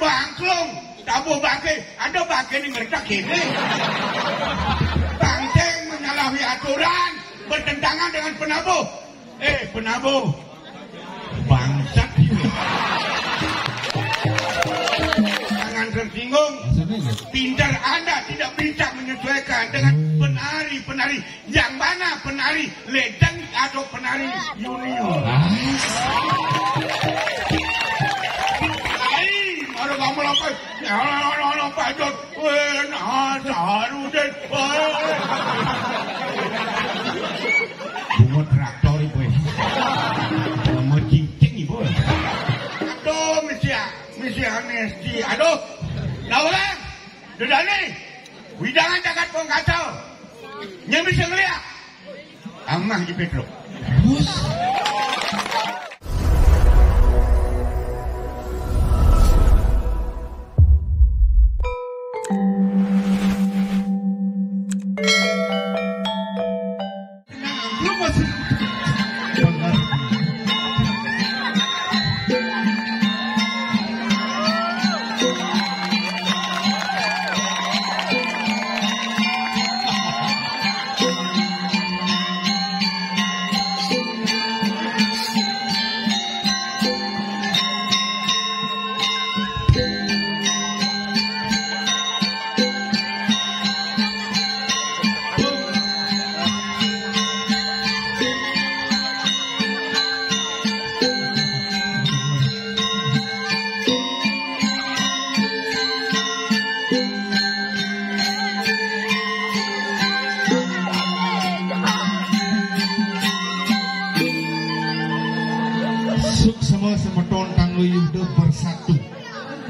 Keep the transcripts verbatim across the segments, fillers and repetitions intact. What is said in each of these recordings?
Angklung, tabuh bangké, ada bangké né ngretak kéné. Bangké menyalahi aturan, bertentangan dengan penabuh. Eh, penabuh. Bangsat. Jangan tersinggung. Maksudnya nggak? Pintar Anda tidak bisa menyesuaikan dengan penari-penari. Yang mana penari legend atau penari junior? Ai, baru kamu lompat. Ya, lompat, Jod. Weh, nah, Saharudin. Weh. Bungut traktor ibu. Bungut cincin ibu. Aduh, misi, misi amnesti. Aduh. Nah, orang. Dedani. Widangan jagat pongkacau. Nya bisa ngeliat. Amah di Petruk. Bus. Lu masih Suksma semeton kanggo Yuda bersatu.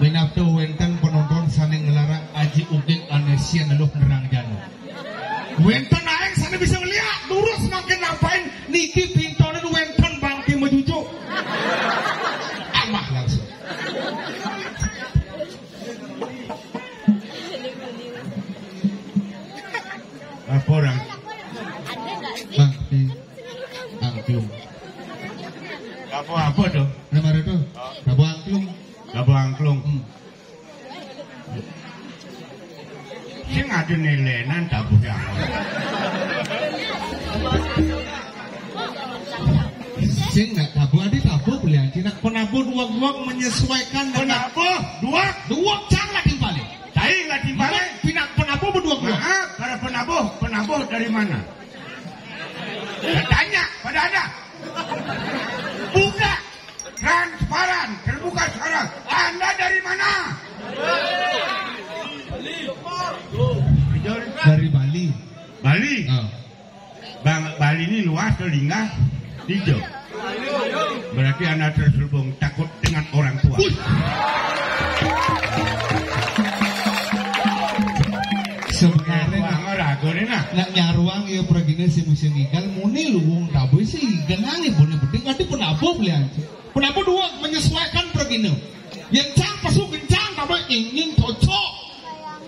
Minabda wénten penonton sané nglarang Aji Ugig ané sian eluh nerang jana. Wénten aéng sané bisa ngeliat, lurus mangkin nampain niki pintonin wénten bangké majujuk. Amah langsung. Apa orang? Bangké angklung. Apa-apa tuh? Nama itu? Tabuh angklung. Tabuh angklung. Hmm. Sing ada nilainan tabuh ya. Sing nak tabuh, adi tabuh beli anci nak penabuh duwag-duwag menyesuaikan dengan penabuh duwag. Duwag cang lah timpalé. Cai lah timpalé. Bukan pina-, penabuh berduwag-duwag. Maaf, para penabuh, penabuh dari mana? Saya tanya pada Anda. Buka. Transparan, terbuka sekarang. Anda dari mana? Dari Bali. Bali. Ah. Bang, Bali ini luas tuh, linggah hijau. Berarti Anda terselubung takut dengan orang tua. Sebenarnya nak nyaruang ya pragina si musim igal muni luwung tabu si genang ibu ni penting nanti penabuh beli aja. Penabuh dua menyesuaikan pragina. Yang cang pasu kencang tabu ingin cocok.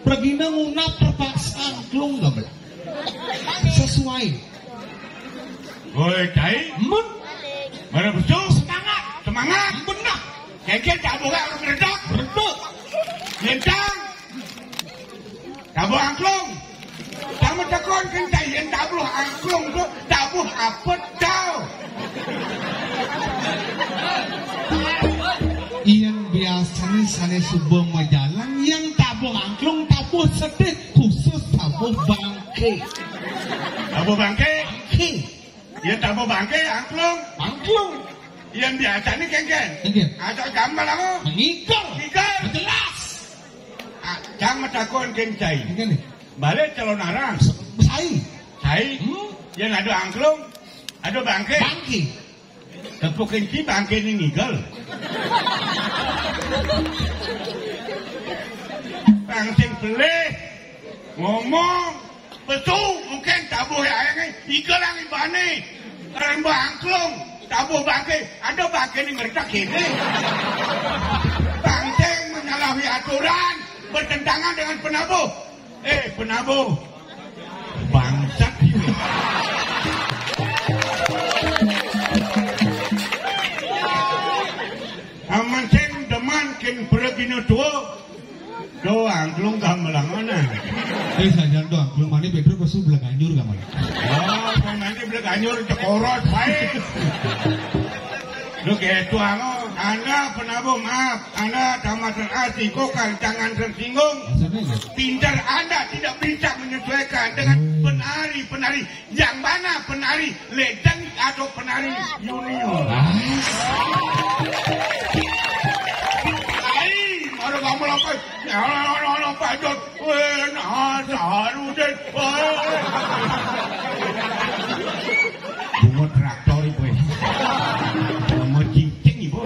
Pragina ngunap terpaksa angklung gak bela. Sesuai. Woi, cai. Mun. Mana betul? Semangat. Semangat. Benar. Kengkeng tak boleh orang meredak. Betul. Lentang. Tabuh angklung. Kamu tekon kencai yang tabuh angklung tu, tabuh apa tau? Yang biasanya sana suba majalan, yang tabuh angklung, tabuh sedih, khusus tabuh bangke. Tabuh bangke? Bangke. Yang tabuh bangke, angklung. Angklung. Yang biasanya kengkeng. Kengkeng. Atau jambal apa? Mengikal. Ikal. Jelas. Ah, cang matakon kén cai. Ini nih. Balik calon arang. Sai. Sai. Hmm? Yang ada angklung, ada bangke. Bangke. Tepuk kenci bangke ini ngigel. Bang sing pelih ngomong. Betul, mungkin tabuh ya ayangnya, iga lang ibane. Orang angklung, tabuh bangke, ada bangke ini ngertak ini. Bangke menyalahi aturan, bertentangan dengan penabuh. Eh, penabuh. Bangsat. Aman sing deman Pergi no tuh. Doang, kelung gamelangan. Eh, sajan doang, kelung mani Pedro pasu beleganyur gamelan. Oh, nanti beleganyur cekorot baik. Lu gitu, anu, Anda penabuh, maaf, Anda tamatan asli, kokal, jangan tersinggung. Maksudnya gitu? Pintar Anda tidak bisa menyesuaikan dengan penari-penari. Yang mana penari legend atau penari junior? Ah. Ai, baru kamu lompat. Ya, lompat, lompat. Weh, nah, saru deh. Weh. Bungut traktor ibu. Bungut cicing ibu.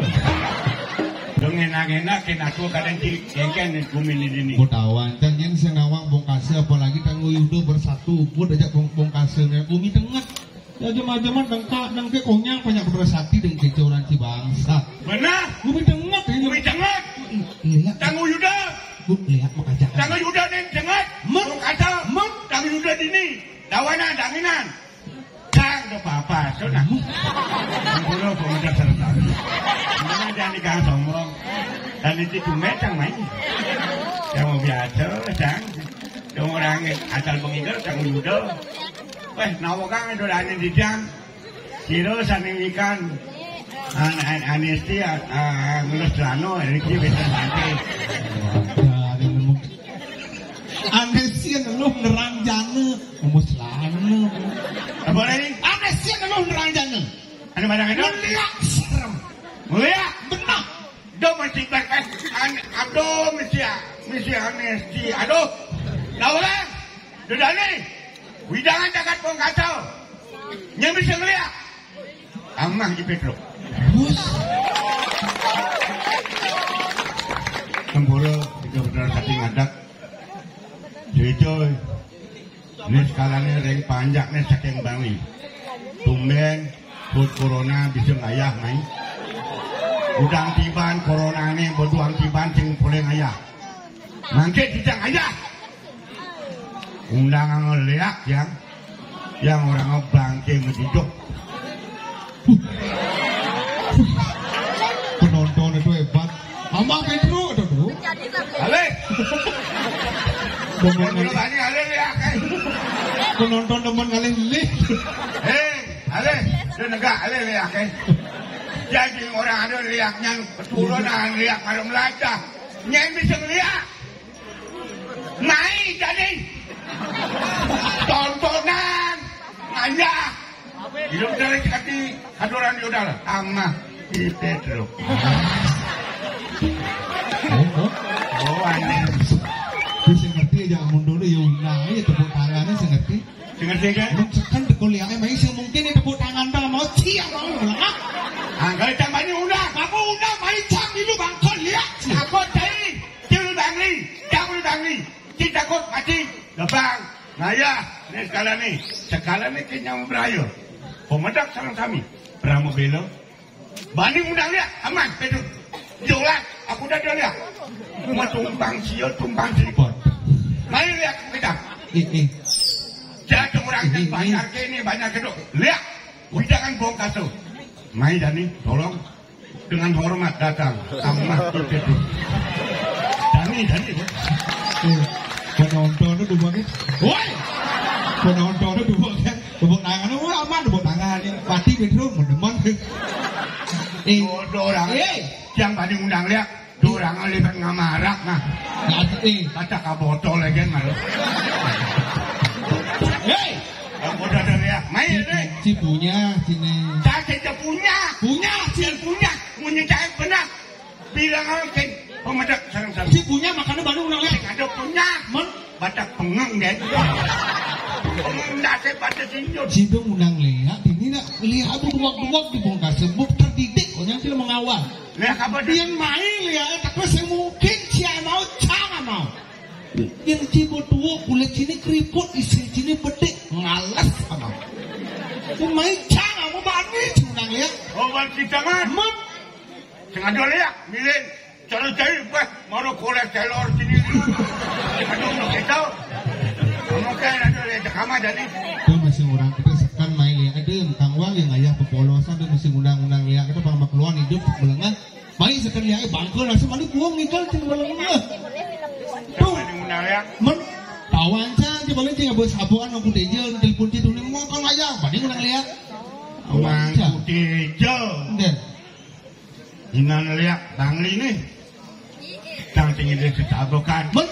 Dong enak-enak, kena tuh kadang cilik, kengken, kumin ini. Mau tahu, ancan yang sing nawang bongkase, apalagi tanggo yudo bersatu, pun aja bong-, bongkase, ya, bumi tengah. Ya, cuma-cuma dengka, dengke konyang, banyak bersati, dengke orang Cibangsa. Benar. Bumi tengah, ini. Bumi tengah. Iya. Tanggo yudo. Bu, lihat, mau kaca. Tanggo yudo nih, tengah. Mek. Mau kaca. Mek. Tanggo yudo dini. Dawana, danginan. Cang, ada apa-apa, sudah. Ampun, pemuda serta. Mana jangan dikang sombong. Dan itu cuma cang main. Yang mau biasa, cang. Yang orang asal pengigal, cang muda. Weh, nawa kang, ada lain di jam. Siro saning ikan. An-, an-, anesti, ah, ah, ngelus celano, ini dia bisa sampai. Ada yang nemu. Aneh sih, lu nerang jana. Ngomong celana. Apa lagi? Aneh sih, lu nerang jana. Ada barang itu? Mulia, serem. Mulia? Benar. Do mesti berkas. An-, aduh, mesti, mesti aneh sih. Aduh. Tahu lah? Sudah nih. Widangan jagat pun kacau. Yang bisa ngeliat. Amah di Pedro. Bus. Tempura, tiga benar hati ngadak. Cerita. Ini sekarang ini ring panjak nih saking Bali. Tumben, buat corona bisa ngayah, mai. Udang tiban corona nih, buat udang tiban sing boleh ngayah. Mangke tidak ngayah. Undang ngeliak yang, yang orang bangke menjijok. Penonton itu hebat. Amang Pedro itu tuh. Alih. Demen. Kalau ngalih, tanya alih liak, eh. Penonton demen ngalih liak. Eh, alih. Dia negak alih liak, eh. Jadi orang ada liaknya keturunan liak kalau melacak. Nyen bisa ngeliak. Mai jadi tontonan aja. Hidup dari hati adoran yodal ama di Pedro. Oh, oh. Oh, aneh. Terus yang ngerti aja mundur ya, nah, ya tepuk tangannya, saya ngerti. Saya ngerti kan? Lu tekan teko liangnya, mai sing mungkin ya tepuk tangan dong, mau ciak mau. Ah, kalau tambahnya udah, kamu udah mai cang dulu bangkon liak. Aku tadi, Cil Bangli, Cang Bangli. Cita kot mati, gabang, ngayah, nih sekala nih, sekala nih kenyang beraya. Pemedak sareng sami, berama bela. Bani undang liak, aman, Pedro. Jolan, aku udah liak. Cuma tumpang sia, tumpang seriput. Mari liak kita. Eh, eh. Jatuh orang eh, eh, banyak eh. Kene, banyak kedok. Liak, widangan bongkaso. Mai Dani, tolong. Dengan hormat datang. Amah Pedro. Dani, Dani, Bos. Eh, penonton itu dua nih. Woi! Penonton itu dua kan. Tepuk tangan, oh, aman tepuk tangan. Pati Pedro, meneman. Eh, dua orang. Eh. Yang tadi undang liak, dua orang lihat ngamarak, nah. Eh. Baca kabotol lagi, malu. Hei! Yang udah ada liak, main, eh. Cipunya, sini. Cacing punya. Punya, si punya. Punya cahit benar. Bilang aja, pemedak sareng-sareng. Si punya makannya baru ulang, eh. Ada punya. Men? Batak pengeng deh. Pengeng dasar pada sinjur. Sido ngundang liak, ini nak liak aku duak-duak di bongkar sebut terdidik, kok yang sila mengawal. Liak apa dia? Yang main liak, eh, tapi saya mungkin sia mau, cang mau. Yang cibo tuo, kulit sini keriput, isi sini bedik, males sama. Yang main cang mau bani, ngundang liak. Oh, buat kita kan? Mem- Sengaja liak, milih. Cara jahit, weh, maro kolesterol sini. Aduh, kita. Ngomong kayak ada liak, cekama jadi. Itu masih orang kita sekan main liak. Ada yang tangwang, yang ayah pepolosan, itu masih undang-undang liak. Kita pang keluar hidup, belengah. Main Kan liak bangkul, asa mana kuang ngigal cing balengah. Tuh. Bani ngundang liak. Men, tawancang cing balengah cing abah sabuan aku teja telepon cing tuh, "Mau kang ayah, bani ngundang liak." Mangku teja. Deh. Inan liak bangli nih. Tang tinggi deh setabokan. Men.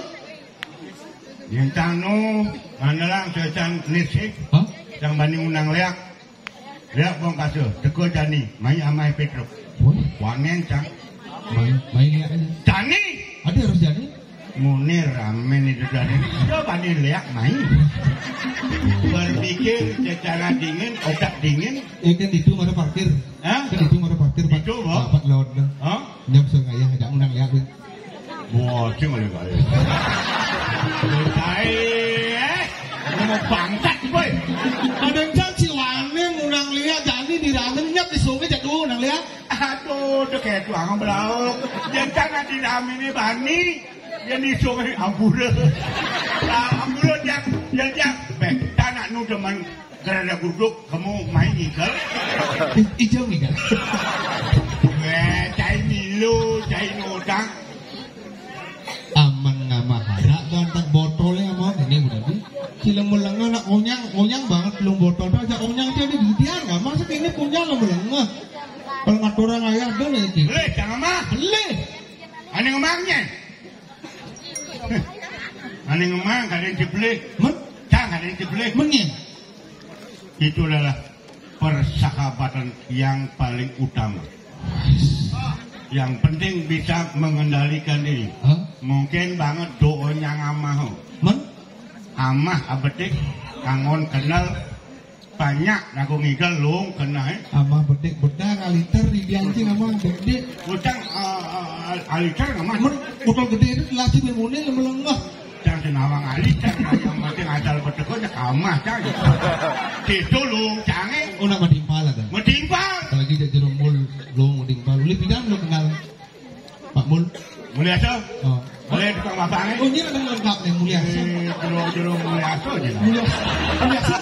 Yang tang nu, mana lang secan nisik. Hah? Yang bani ngundang liak. Liak bong kasuh, teka jani, mai amai Petruk. Woi, wanen cang. Mai, mai liak aja. Jani. Ada harus jani. Munir ramen itu jani. Coba nih liak mai. Berpikir secara dingin, otak dingin. Eh, kan itu ada parkir. Hah? Kan itu ada parkir, Pak. Itu, Pak. Dapat laut dah. Hah? Nyam sengaya, ajak ngundang liak deh. Wah, cing oleh kali. Cai, eh, mau bangkat boy. Kadang kan si Wane ngundang liak, jani di ramen nyap di sungai jatuh ngundang liak. Aduh, udah kayak tuang belauk. Yang kan di ramen ini bani, yang di sungai ampura. Lah, ampura yang, yang yang, beh, tanah nu demen. Kerana guduk, kamu main igal? Ijau igal. Weh, cai milu, cai nodang. Aman ngamahara ganteng botolnya mau ini udah di. Sila melengah nak onyang, onyang banget belum botol dah aja onyang dia di bidian nggak masa ini punya lo melengah. Kalau ngatur orang ayah dulu itu. Boleh, jangan mah. Boleh. Aneh ngomongnya. Aneh ngomong, kadang jebleh. Men? Cang, kadang jebleh. Menyen. Itu adalah persahabatan yang paling utama. Yang penting bisa mengendalikan diri. Hah? Mungkin banget doanya ngamah. Men? Amah abetik, angon kenal, banyak lagu ngigal lung kena eh. Amah bedik bedang aliter di diancing amah bedik. Utang uh, uh, aliter ngamah. Men, botol gede itu lagi mimune melengah. Cang senawang aliter, yang penting asal betekonya kamah cang. Itu lung cange. Oh, nak matimpal ada. Matimpal. Apalagi dia jerumul lung matimpal. Uli pidang lu kenal. Pak Mul. Mulyasa? Oh. Boleh tukang babang eh? Oh, ini ada lengkap nih, Mulyasa. Eh, jero-jero Mulyasa aja lah. Mulyasa. Mulyasa.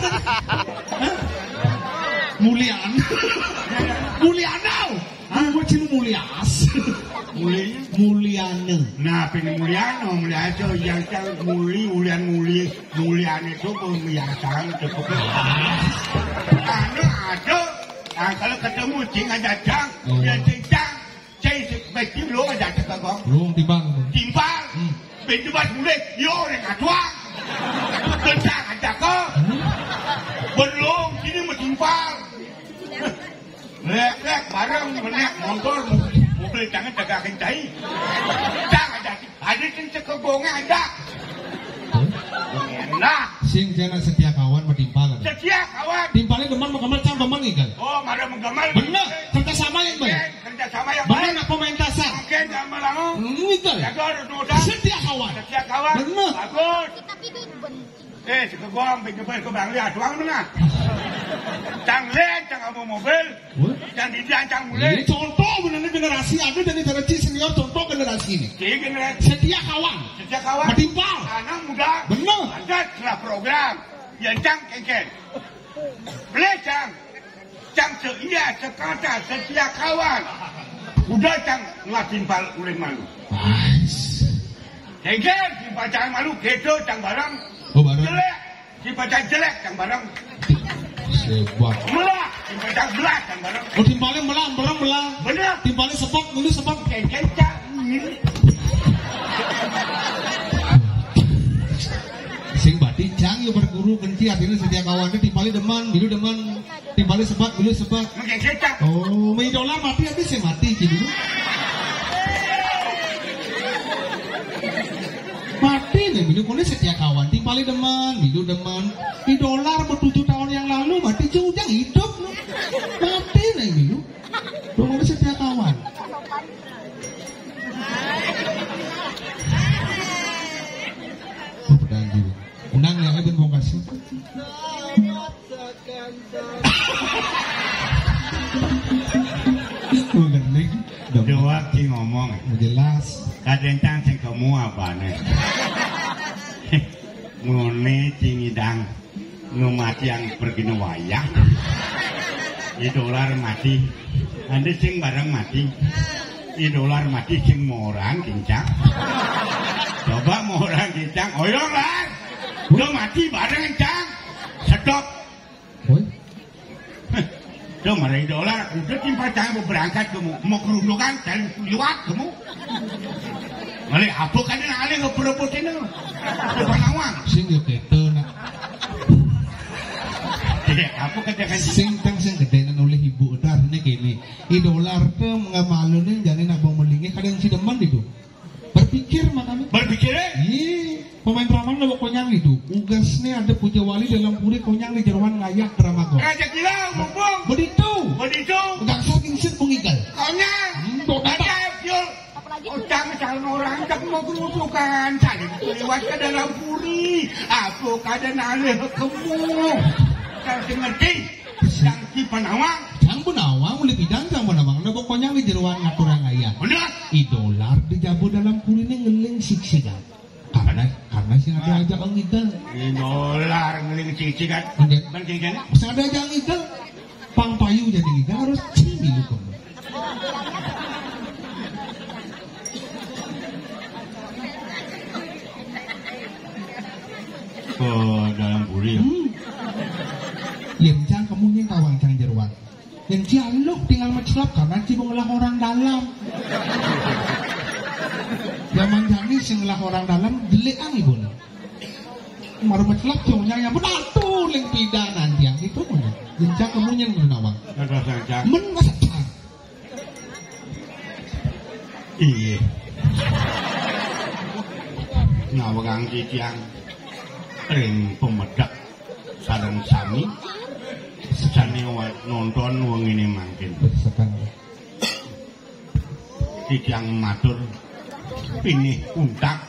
Hah? Mulian. Muliana. Hah? Gua cina Mulyas. Mulinya? Muliana. Nah, apa ini Muliana, Mulyasa, yang cang muli, ulian muli, Muliana itu pun biasa, cukup. Anu ada, nah, kalau ketemu cing aja cang, oh. Dia cing cang. Cai si beti lu aja cek kagong. Lu timbang tu. Timbang. Hmm. Beti bas mulai, yo orang atuang. Kencang aja kau. Hmm. Belum, sini mau timbang. Lek, lek, barang menek motor, mobil jangan tegak kencai. Cang aja, ada cek kagong aja. Hmm. Nah. Sing jana setia kawan matimpal ada. Setia kawan. Timpalnya demen menggambar cang demen igal. Oh, marah menggambar. Bener, kerja sama yang baik. Kerja sama yang baik. Bener nak pementasan. Oke, jangan melanggung. Ngigal. Jaga harus modal. Setia kawan. Setia kawan. Bener. Bagus. Eh, sekegoang, pinjebel ke Bang Liat, tuang mana? Cang liat, cang kamu mobil. Wah. Cang didian, cang mulai. Ini contoh bener generasi ada dari generasi senior, contoh generasi ini. Jadi generasi. Setia kawan. Setia kawan. Matimpal. Anak muda. Bener. Ada setelah program. Yang cang kengken. Boleh cang. Cang seia sekata setia kawan. Udah cang nggak timpal ulih malu. Ais. Kengken timpal cang malu, gitu cang barang. Oh, barang. Jelek. Timpal cang jelek cang barang. Sebab. Melah. Timpal cang belah cang barang. Oh, timpalnya melah, barang melah. Bener. Timpalnya sepak, milu sepak. Kengken cang. Sing bati cang ya berguru benci artinya setia kawan itu timpalnya deman, milu deman. Timbali sebat, beli sebat. Oke, kecap. Oh, main dolar mati habis ya mati gitu. Mati nih, milu kone setia kawan. Timbali deman, milu deman. Di dolar bertujuh tahun yang lalu mati jujang hidup lu. Mati nih milu. Lu kone setia kawan. Oh, pedang gitu. Undang ya, itu mau kasih. Gua gending. Dewek sing ngomong. Jelas. Kadentang sing kamu apa nih? Ngone sing idang. Nu mati yang pergi nu wayah. Di dolar mati. Anda sing bareng mati. Idolar mati sing morang, Kincang. Coba morang, Kincang. Oyong, Lar. Udah mati bareng, Kincang. Sedok. Woi. Tuh, marang Idolar, udah timpal jangan mau berangkat kamu. Mau kerundukan, dan liwat kamu. Ngalih apa kan yang alih ke perut ini? Ke Panawang. Sing yo keto nak. Tidak, apa kan jangan sing tang sing gedhe nang oleh ibu itu artinya gini. Idolar ke mengamalune jane nak bang melinge kadang si demen itu. Berpikir makanya. Berpikir, eh? Iya. Pemain drama lo konyang itu. Ugasnya ada puja wali dalam puri konyang di jeroan ngayak drama kok. Raja gila, mumpung. Begitu. Begitu. Udah saking sih pengigal. Konyang. Hmm, kok ada? Ada, Yul. Utang calon orang tak mau kerusukan. Cari liwat ke dalam puri. Aku kada nalih kemu. Kau ngerti? Yang di Panawang. Yang Panawang, boleh bidang yang Panawang. Nah, pokoknya di jeroan ngatur ayah. Bener. Idolar di jabu dalam puri ini ngeling siksi kan. Karena karena sing ada aja ngidel. Idolar ngeling siksi kan. Nggih. Kan kayak gini. Sing ada aja ngidel. Pang payu jadi ngidel harus cing dulu kamu. Ke dalam puri ya. Hmm. Yen cang kamu nying kawang cang jeroan. Yen ci aluk tinggal mecelap karena ci mengelah orang dalam. Zaman jani sing ngelah orang dalam delik ang ibu. Maru mecelap cuma yang benar tuh ling pidanan dia itu mana. Yen cang kamu nying menawang. Ada saja. Men masa cang. Iya. Ngawang titiang ring pemedek sareng sami sane wa- nonton wengine mangkin. Sekarang. Titiang matur pinih untak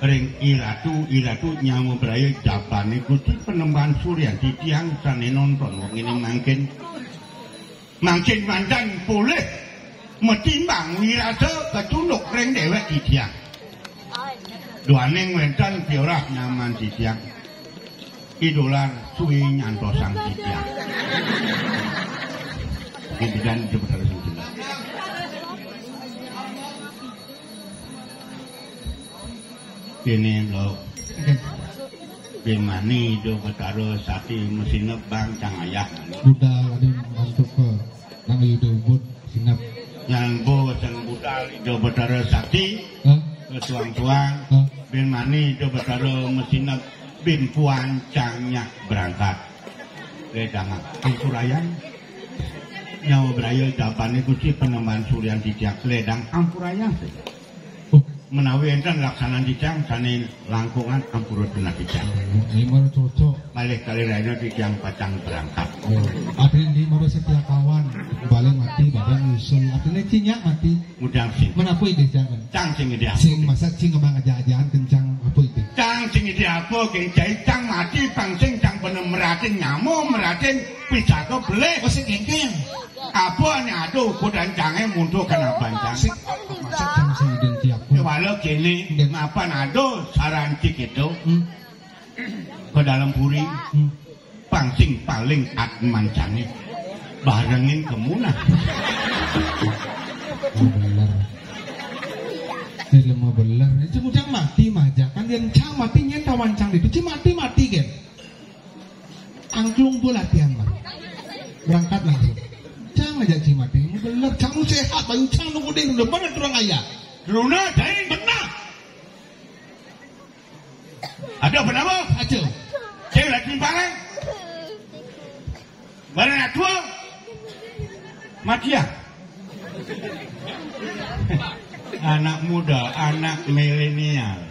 ring iratu, iratu nyawa braya jabane Gusti Penemban Surya titiang sane nonton wengine mangkin. Mangkin mandan polih metimbang wirasa kecunduk ring dewek titiang. Duaning wenten piorah nyaman titiang. Idolar suwi nyantosang titiang. Gitu dan jebul harus gitu. Kene lo. Bimani do Betara Sakti mesinep bang cang ayah. Budal ade masuk ke nang yudo ubud sinep. Nyan bo sang budal do Betara Sakti. Hah? Kesuang-suang. Hah? Bimani do Betara mesinep bin puan cang nyak berangkat. Ledang ampurayan. Nyawa braya jabane Gusti Penemban Suryan titiang ledang ampurayan. Oh. Menawi enten laksanan titiang sane langkungan ampura genah titiang. Ini malah cocok. Malih kali raina titiang pacang berangkat. Oh. Artinya ini malah setia kawan. Balik mati, badan nyusul. Artinya cinyak mati. Mudang sing. Menapa ide jangan? Cang sing ide aku. Sing masa cing kembang aja-ajaan kencang apa ide? Cang sing ide apa, kencai cang mati, pang sing cang bener meratin nyamu, meratin pisaka belih. Oh, sing kengkeng. Apa ane aduh kudan cange mundur kana bancang. Sing maksud jam sing den tiap. Kewala kene mapan aduh saranti gitu. Hmm. Ke dalam puri. Hmm. Pang sing paling admancane barengin kemunah. Oh, bener. Ini lemah bener. Ini cang mati maja kan dia cang mati nyen kawan cang itu ci mati mati kan. Angklung bu latihan mah. Berangkat langsung. Cang aja ci mati. Bener cang sehat bayu cang nunggu deh udah bener turang ayah. Luna jadi benar. Ada apa nama? Aja. Cewek lagi bareng. Bareng atua. Mati ya. Anak muda, anak milenial.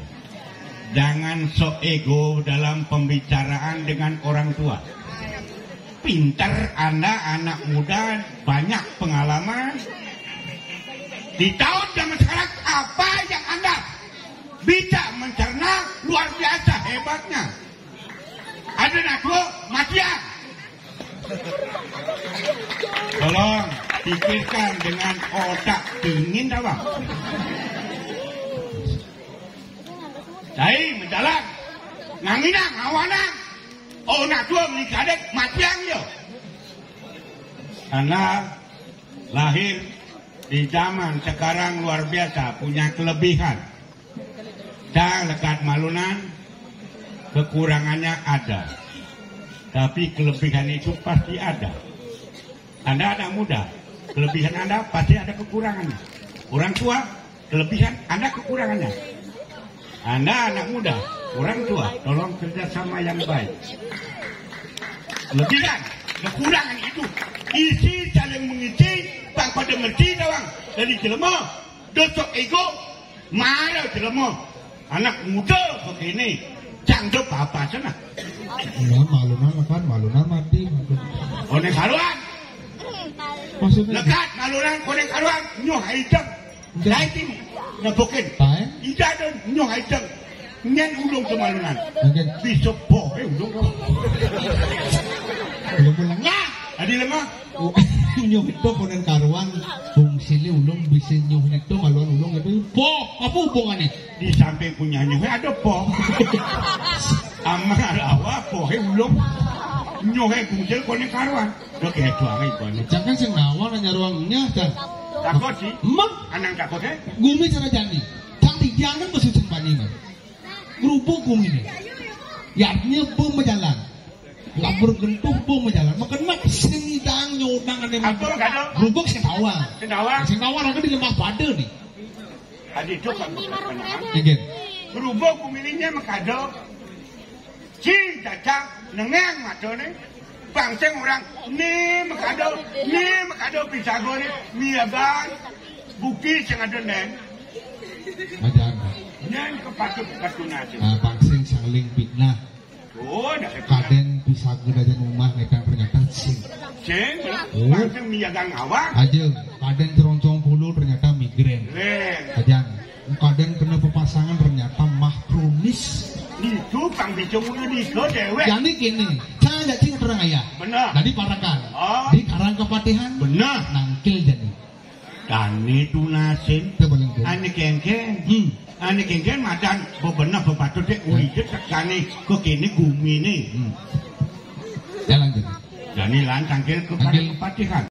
Jangan sok ego dalam pembicaraan dengan orang tua. Pintar Anda anak muda, banyak pengalaman. Di tahun zaman sekarang apa yang Anda bisa mencerna luar biasa hebatnya. Ada nak mati ya. Tolong pikirkan dengan otak dingin, dah bang. Cai menjalan, nganginang awanang. Oh nak dua menikadek matiang yo. Karena lahir Di zaman sekarang luar biasa, punya kelebihan. Cang lekad malunan, kekurangannya ada. Tapi kelebihan itu pasti ada. Anda anak muda, kelebihan Anda pasti ada kekurangannya. Orang tua, kelebihan Anda kekurangannya. Anda anak muda, orang tua, tolong kerjasama yang baik. Kelebihan, kekurangan itu isi saling mengisi, pang pada ngerti doang. Dari jelema, dosok ego, marah jelema. Anak muda begini, cang do apa sana. Nah, malunan kan, malunan mati. Koné karuan, Maksudnya? Lekad malunan koné karuan, nyoh haideng. Daiting nepukin. Tae? Ida do nyoh haideng. Nyen ulung ke malunan. Mungkin. Bisa poh, eh, ulung. Belum pulang. Nah, tadi lemah. Nyoh itu koné karuan, fungsi ulung bisa nyoh itu maluan ulung itu. Po, apa hubungannya? Di samping punya nyoh ada poh. Amar awak poh, eh, ulung. Nyoh, eh, kuncil koné karuan. Oke, itu apa itu? Jangan sing nawar nanya ruangnya kan. Takut sih. Mak, Anang takut, eh? Gumi cara jani. Tang tiang kan masih sempani kan. Berhubung gumi ini. Ya artinya bom berjalan. Labur gentuh bom berjalan. Makan mak sing idang nyodang ada. Apa kado? Berhubung sing tawang. Sendawa. Sing tawang aku di lemah pada nih. Tadi itu kan. Iya. Berhubung kumilinya mekado. Ci caca nengeng matane. Bangsing orang ni mekado, ni mekado pisagone, miyaban. Bukti sing ada nen. Ajan. Nen kepatut ketunasi. Nah, pangsing saling fitnah. Oh, dah. Kadén pisaga dajan umah ngétang ternyata sing. Sing, Oh. bangsing miyagan awak. Aja, kadén ceroncong puluh ternyata migrain. Len. Ajan, kadén kena pepasangan ternyata mah kronis. Itu pang bisa mulu di ke dewek. Jadi gini, saya jadi orang ayah. Benar. Jadi parakan. Oh. Di karang kepatihan. Benar. Nangkil jadi. Dani tunasin. Itu paling penting. Ane kengkeng. Hmm. Ane kengkeng madan bebenah bepatut dek ulide tekane ke kene gumine. Hmm. Jalan jadi. Dani lan tangkil ke Tangkil. Kepatihan.